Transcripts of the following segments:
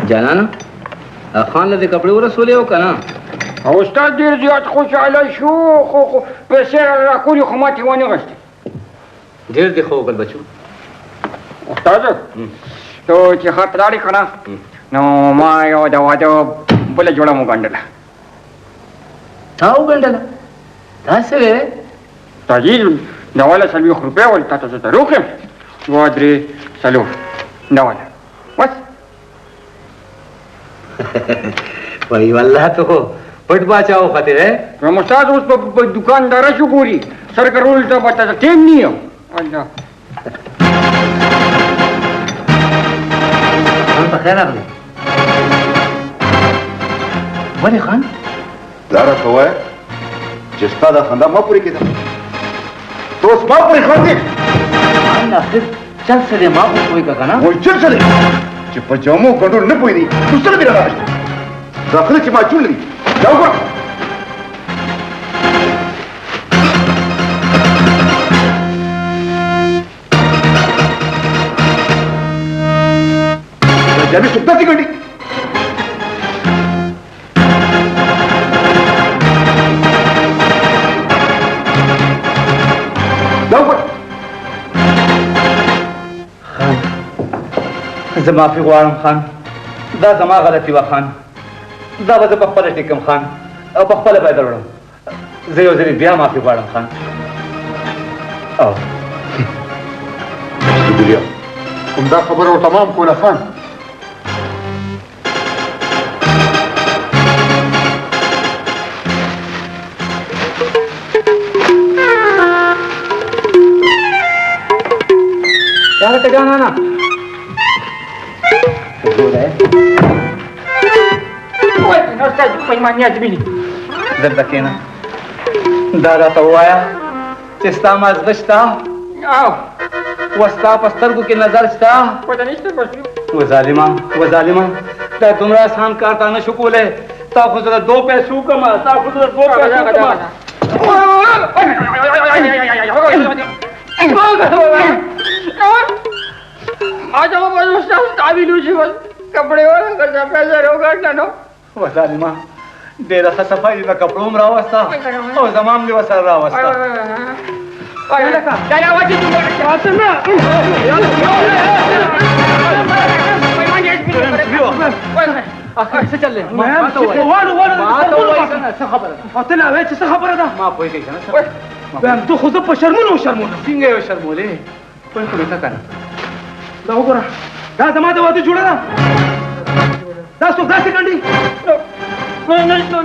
جانانه خان له دې کپړې ورسولې او که نه؟ استاد ډېر زیات خوشحاله شو، خو پیسې راکولې خو ما ترې وانه غوښتې. ډېر دې ښه وکړل بچو. استاد ته چې ښار ته لاړې که نه نو ما یو د واده بله جوړه مو ګنډله. تا وګنډله؟ دا څه وې؟ تاجي دواله 40 روپۍ ول، تا ته زه در وښیم. 2 3 4 دواله بس. وایي والله ته خو پټ باچا وختې دی. نو استاد اوس په دوکانداره شو ګوري، سر کرولو ته به ته ټایم نه یم. الله خان په خیر راغلی. ولې خان؟ دا راته ووایه چې ستا دا خندا ما پورې کېده، ته اوس ما پورې خاندې؟ خان اخر چل څه دی، ما خو پوهېږه که نه؟ وایي چل څه دی چې په جامو ګنډول نه پوهېدي، نو څنګه دې راغلی؟ دا ښه ده چې ما چول دي، دا وګوره. دا جامې څوک داسې ګنډي؟ دا وګوره. خان زه معافي غواړم خان، دا زما غلطي وه خان، دا به زه په خپله ټیکم خان او په خپله به یې دروړم. زه یو ځلې بیا معافي غواړم خان. او ګلیا همدا خبره ورته ما هم کوله خان. هلکه جانانه ګوره استاد پیمانیات ویني. دلته کښېنه، دا راته ووایه چې ستا مازغه شته؟ او و ستا په سترګو کې نظر شته؟ پته نشته بس. و ظالمه، و ظالمه، دا دومره اسان کار تا نه شو کولی. تا خو زه د 2 پیسو کړم، تا خو زه د 2 پیسو کړم. کپڑے والا پیسہ روګا نو. و ظالمه، ډېره ښه صفایي دې د کپړو هم راوسته او زما هم دې ورسره راوسته. څه چل دی؟ ما ته ووایه. ما ته ووایه که نه، څه خبره ده؟ او ته لا وایې چې څه خبره ده؟ ما پوهېږې که نه څه؟ وایم ته خو زه په شرمونو وشرمولم. څنګه یې وشرمولې؟ پوه خو مې ته که نه. دا وګوره، دا زما د واده جوړه ده، دا څوک داسې ګنډي؟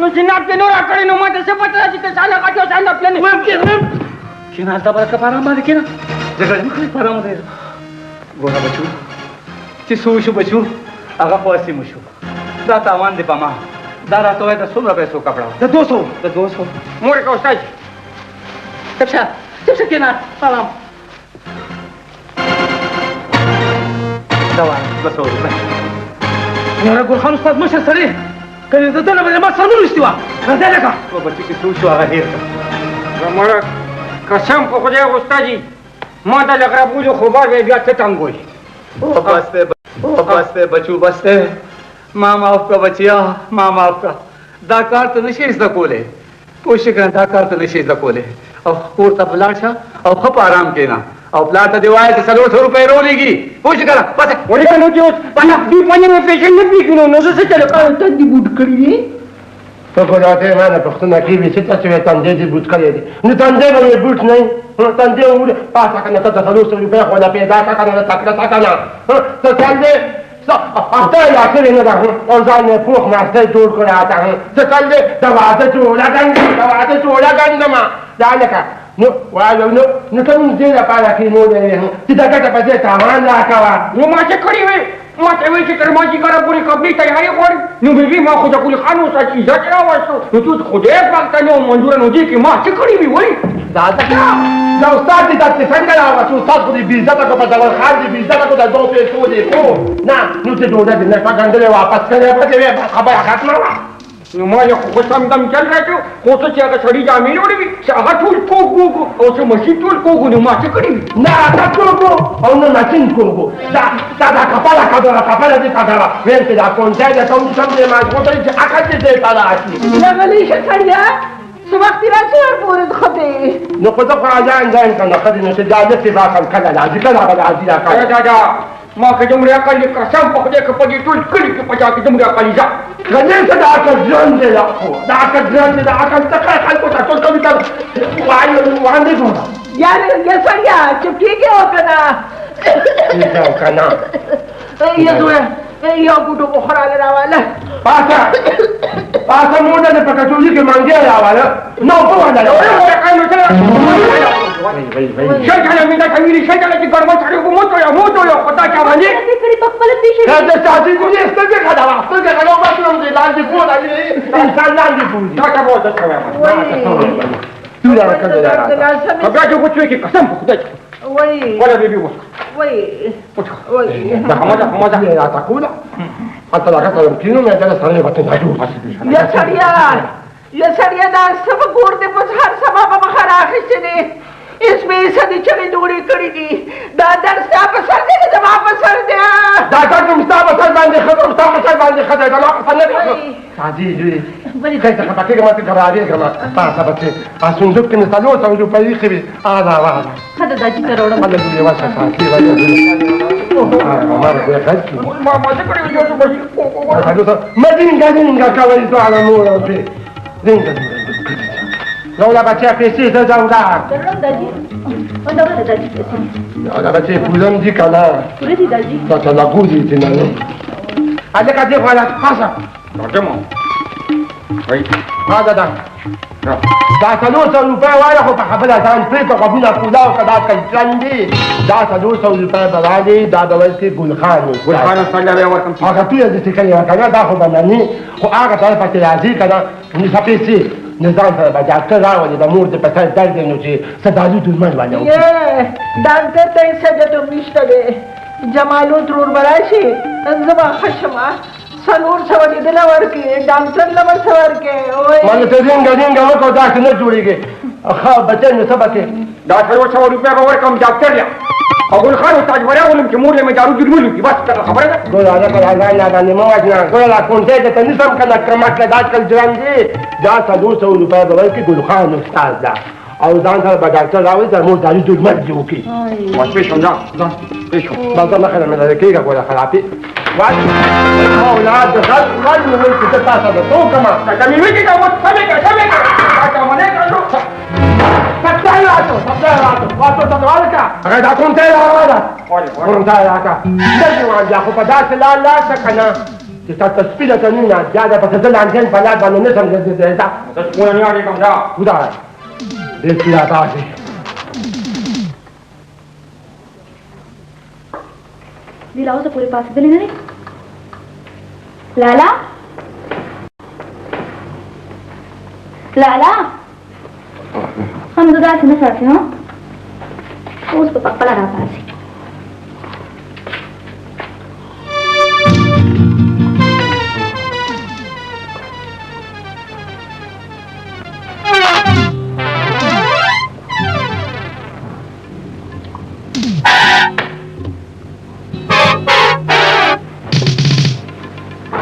نو جناب دې نو راکړې، نو ما ته څه پته ده چې ته څنګه غټ او څنګه پلنې؟ وایم کښېنه هلته به لکه په ارام باندې کښېنه، جګړه مه کوې، په ارام ودرېږه. ګوره بچو، چې څه وشو بچو هغه خو هسې مو شو، دا تاوان دی په ما. دا راته ووایه د څومره پیسو کپړه وه؟ د 200. د 200. مور که استاد. چپ شه، چپ شه، کښېنه سلام. دا وایه 200 روپۍ. یاره ګل خان استاد مشر سړی، که د ده نه به ما سرمون ویستي وه. راځه لکه. و بچو چې څه وشو هغه هېر کړه. زموږ قسم په خدای استادي، ما د لږ رابولو خو بار به بیا ته تنګولې. او بس دی، او بس دی بچو، بس دی. ما معاف کړه بچیا، ما معاف کړه. دا کار ته نه شې زده کولی، پوه شې که نه؟ دا کار ته نه شې زده کولی. او کور ته به لاړ شه او ښه په ارام کښېنه، او پلار ته دې وایه چې 400 روپۍ راولېږي، پوه شې که نه؟ بس ولې نو چې اوس دوی پنې مې پیسې نه پرېږدي، نو زه څه چل کړم؟ ته دې بوټ کړي دي؟ ته خو راته ما نه پوښتنه کېږي چې تاسو یې تندې دې بوټ کړی دی، نو تندې به مې بوټ نه وي، تندې وړي پاڅه که نه، ته د 400 روپۍ خو نه پیدا کړه که نه، تکړه شه که نه، ته تندې هفته یې لا کړې نه ده او ځان یې پوخ ماستی جوړ کړی راته، څه چل دی؟ د واده جوړه ګنډم، د واده جوړه ګنډمه. دا لکه نو وایو نو ته مونږ دې لپاره کښېنولی یې چې د ګټه په ځای تاوان راکوه. نو ما څه کړي وې؟ ما ته وایي چې تر مازدیګره پورې کپړې تیارې غواړي، نو بیبي ما خو د ګل خان استاد عزت راوستو، نو ته خدای پاک ته نه منظوره، نو دې کې ما څه کړي وي؟ ولې دا استاد دې داسې څنګه راوست؟ استاد خو دې بې عزته کړو، په زول خان دې بې عزته کړو، د 2 پیسو دې کړو نه، نو چې ډوډۍ دې نه شوه ګنډلې واپس کړې به دې وې، بس خبره ختمه وه. نو ما یې خو سم دم چل راکړو، خو څه چې هغه سړي جامې وړې وي چې هغه ټول کوږ وو او چې مشین ټول کوږ نو ما څه کړي وي؟ نه هغه کوږ او نه ماشین کوږ. دا دا دا کپله کډوله کپله دې کډوله ویل چې دا کونځی دی کوم سم دی مضبوط دی چې عقل دې ځای ته راشي. نه غلی شه سړیه، څه وخت یې راشي ورپورې ښه دی. نو خو زه خو اذان ځایم که نه ښه دی، نو چې دا لښتې باکم کله راځي کله به راځي دا کله. دا ما که دومره عقل یې قسم په خدای که په دې ټول کلي کې په چا کې دومره عقل یې غنې څه د عقل ژوند دی، دا خو د عقل ژوند دی، د عقل څخه خلکو ته ټول کلي ته وړاندې کوم. یاره یه سړیه چوپ کېږې او که نه؟ کېږه او که نه؟ یه زویه یو ګوټو اوبه راله راواله. پاڅه پاڅه، مور ته په کچوري کې منګی راواله. نو په وړاندې شل کاله مې دا کوي، شل کاله چې ګرمه سړی وو موتو یو موتو یو خدا چا باندې کړي په خپله پېښه. د ساتي ګوري سترګې خلاوه، سترګې خلاوه، بس نو دې لاندې پوه انسان لاندې پوه. دا څه وایې؟ څه وایې؟ تو دا کله دا بیا چې وچوي کې قسم په خدای وای ولا بيبي وسخ وای وای دا حماده حماده لا تقول حتى لا كسر يمكنه ما جلس عليه بطن. یا سړیه یا سړیه، دا څه په کور دې په هر سبا په مخه راخیستې دي، اس مې څه دې چغې جوړې کړې دي. دا درس ستا په سر دی که زما په سر دی؟ دا درس هم ستا په سر باندې ښه دی، ستا په سر باندې ښه دی، زما په سر نه دی ښه. سادي زوی خیر څه خفه کېږه، ما ته ګبرارېږه ما. پاڅه بچې، په صندوق کې مې 400 روپۍ ایښې وې. هغه واخله. ښه ده، دا چې ته راوړم. هله لورې ورشه ساتي ورشه. ما به غږ کړي. ما ما څه کړي وي؟ مه زینګه زینګه کوئ دواړه مور او زوی، زینګه زینګه. راوړه بچیه پیسې، زه راوړه. درړم داجي، راوړه داجي پیسې. دا بچې پوره دي که نه؟ پوره دي داجي. دا ته لګو دي چې نه هلکه دې خوا پاڅه. راځم. ها دا دا 400 روپۍ واله خو په خبره ځان پرېږده، غوږونه کولاو که دا کلچن دي. دا 400 روپۍ به والې، دا به ورکړي ګلخان. ګلخان استاد له به ورکړم. هغه تویه دې چې کړې وه که نه، دا خو به مني، خو هغه طرفه چې راځي که نه نو پیسې نو ځان سره به ډاکټر راولي، د مور دې په سر درد دی نو چې څه دارو درمل باندې وکړي. ډاکټر ته یې سجت هم نشته دی. جمالو ترور به راشي، زه به ښه شم. 400 دې دله ورکړي، ډاکټر له به څه ورکړې؟ مانه ته رینګه رینګه وکړه، داسې نه جوړېږي. ښه بچی نو څه به کوې؟ دا 400 روپۍ به ورکړم ډاکټر له او ګل خان استاد به راولم چې مور له مې دارو درمل وکړي، بس دغه خبره ده. ګوره هلکه دا ځان راباندې مه وژنه. ګوره دا کونځی درته نیسم که نه کمک له دا اجکل ژوند دی. دا 400 روپۍ به ورکړي ګل خان استاد له او ځان سره به ډاکټر راولي چې مور دارو درمل دې وکړي. بس پېښ شوم، ځه ځه پېښ شوم. بس مخه نه مې لرې کېږه. ګوره خرابې اولاد غل غل مې ویل چې زه تا سره څه وکړم. ته مې ویل چې دا اوس سمې کړه سمې کړه دا کمنې کړه. سپلای واتو سپلای واتو واتو ته ورکړه. هغه دا کوم ځای راوړه، کوم ځای راکړه. دلته وایه خو په داسې لار لاړ شه که نه چې تا ته سپي درته نه نه بیا د پسې زه لانجن په لار باندې نه شم ګرځېدلی. ځه زه سپونه نه اړېږم. ځه خدای ډېر سپي راپاڅې. دی لا اوسه پورې پاڅېدلی نه دی. لالا لالا، ښه نو زه داسې نه ساتې، ها اوس به په خپله راپاڅي.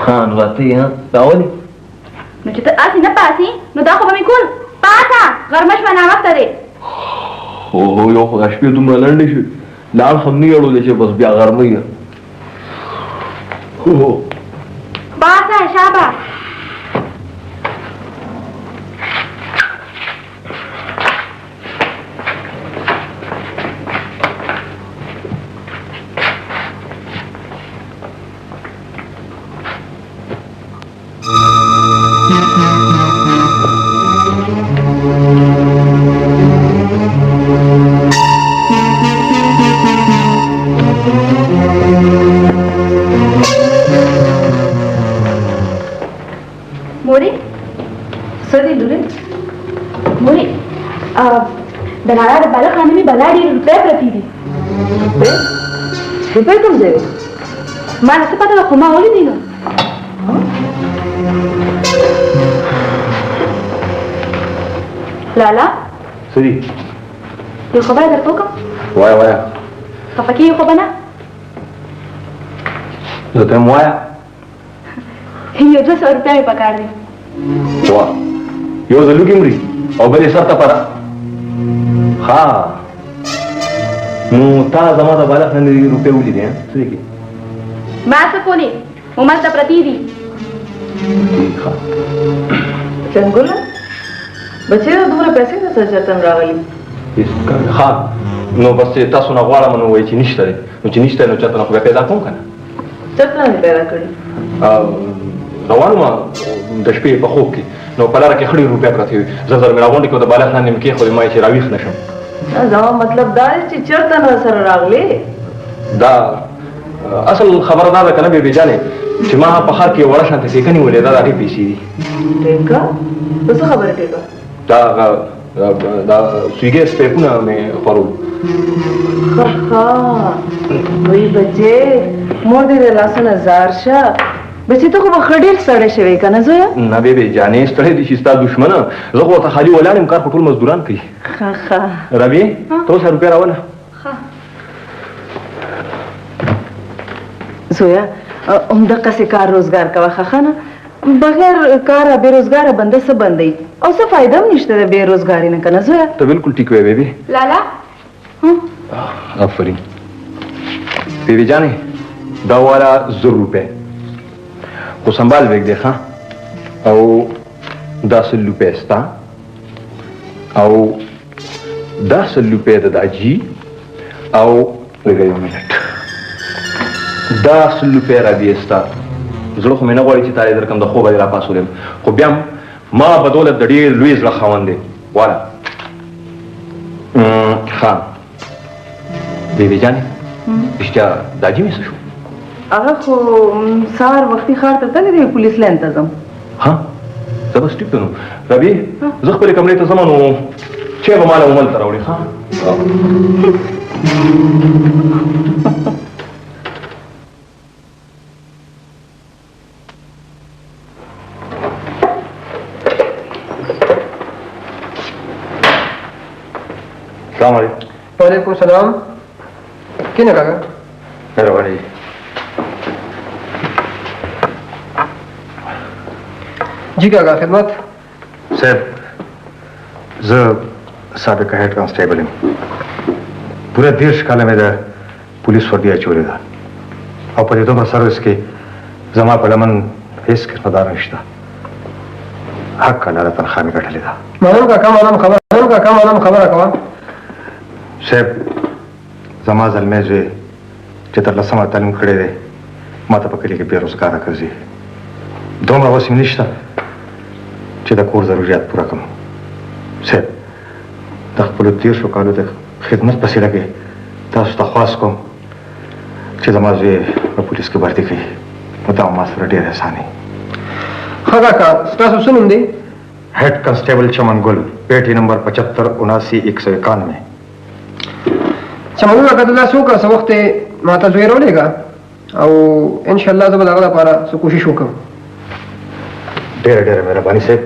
خان وتی ها دا ولې؟ نو چې ته هسې نه پاڅې نو دا خو به مې کول. پاڅه، غرمه شوه، ناوخته دی. هو یو خو دا شپې دومره لنډې شوې، لاړ هم نه اړولې چې بس بیا غرمه یې. هو پاڅه، شابه. مورې څه دي لورې؟ مورې د لالا د بالا خانې مې بلا ډېرې روپۍ پرتې دي. روپۍ کوم ځای وې؟ ما له څه پته ده، خو ما ولیدې نو. لالا څه دي؟ یو خبره درته وکړم؟ وایه وایه. خفه کېږي خو به نه؟ زه ته هم وایه. یو 200 روپۍ مې پکار دي. واه، یو ځل لوګي مري او بل یې سر ته پره. ښه، نو تا زما د بالښت لاندې روپۍ ولیدې؟ څه دې کې؟ ما څه کولې، هملته پرتې دي. ښه چنګوله بچې، دا دومره پیسې د څه چېرته راغلي؟ ښه، نو بس تاسو نه غواړم نو وایي چې نشته دی، نو چې نشته نو چېرته نه خو بیا پیدا کوم که نه؟ چېرته نه دې پیدا کړي؟ روان وم د شپې په خوب کې، نو په لاره کې خړې روپۍ پرتې وې، زه زر مې راغونډې کړې، د بالښت لاندې مې کېښودې، ما یې چې راویښ نه شم. زما مطلب دا دی چې چېرته نه سره راغلې؟ دا اصل خبره دا ده که نه بې جانې، چې ما په ښار کې یوه وړه شانته ټیکه نیولې ده، د هغې پیسې دي. ټیکه؟ په څه خبره ټیکه؟ دا هغه دا سوی ګیس پیپونه مې خورول. ښه ښه، وایي بچې مور دې د لاسونه ځار شه. بچې ته خو به ښه ډېر ستړی شوې که نه زویه؟ نه بې جانې، ستړی دي چې ستا دښمنه، زه خو ورته خالي ولاړ یم، کار خو ټول مزدوران کوي. ښه ښه. ربیع، ته اوس روپۍ راوله. ښه زویه، همدقسې کار روزګار کوه. ښه ښه نه، بغیر کاره بې روزګاره بنده څه بندوي او څه فایده هم نشته د بې روزګاري نه که نه زویه؟ ته بالکل ټیک وایې بیبي. لالا. آفرین بیبي جانې، دا والا 1000 روپۍ خو سنبال وېږدې. ښه، او دا 100 روپۍ ستا، او دا 100 روپۍ د داجي، او لږه یو منټ، دا 100 روپۍ رابیې ستا. زړه خو مې نه غواړي چې تا یې درکړم، د خوبه دې راپاڅولم، خو بیا هم ما په دولت د ډېر لوی زړه خاوند دی. واله ښه بیبي جانې، رښتیا داجي مې څه شو؟ هغه خو سهار وختي ښار ته تللی دی، پولیس لاین ته ځم. ها زه بس ټیک ده. نو ربیع، زه خپلې کمرې ته ځم، نو چای به ماله هملته راوړې. ښه السلام علیکم. وعلیکم السلام. کینه کاکا. مهرباني. جی کاکا، خدمت. صاحب، زه سابقه هیډ کانسټیبل یم. پوره 30 کاله مې د پولیس وردي اچولې ده، او په دې دومره سرویس کې زما په لمن هېڅ قسمه دار نشته. حق حلاله تنخوا مې ګټلې ده. معلوم کاکا، معلوم خبره، معلوم کاکا، معلوم خبره کوه. صاحب، زما زلمی زوی چې تر لسمه تعلیم کړی دی، ما ته په کلي کې بې روزګاره ګرځي. دومره وس مې نشته چې د کور ضروریات پوره کړم. صاحب، د خپلو 30 کالو د خدمت په سیله کې تاسو ته خواست کوم چې زما زوی په پولیس کې بھرتي کړئ، نو دا ما سره ډېر احسان وي. ښه کاکا، ستاسو څه نوم دی؟ هیډ کانسټیبل چمن ګل، پیټي نمبر 75 79 191. چمن ګل کاکا، ته داسې وکړه، څه وخت یې ما ته زوی راولېږه، او انشاءالله زه به د هغه لپاره څه کوشش وکړم. ډېره ډېره مهرباني صاحب.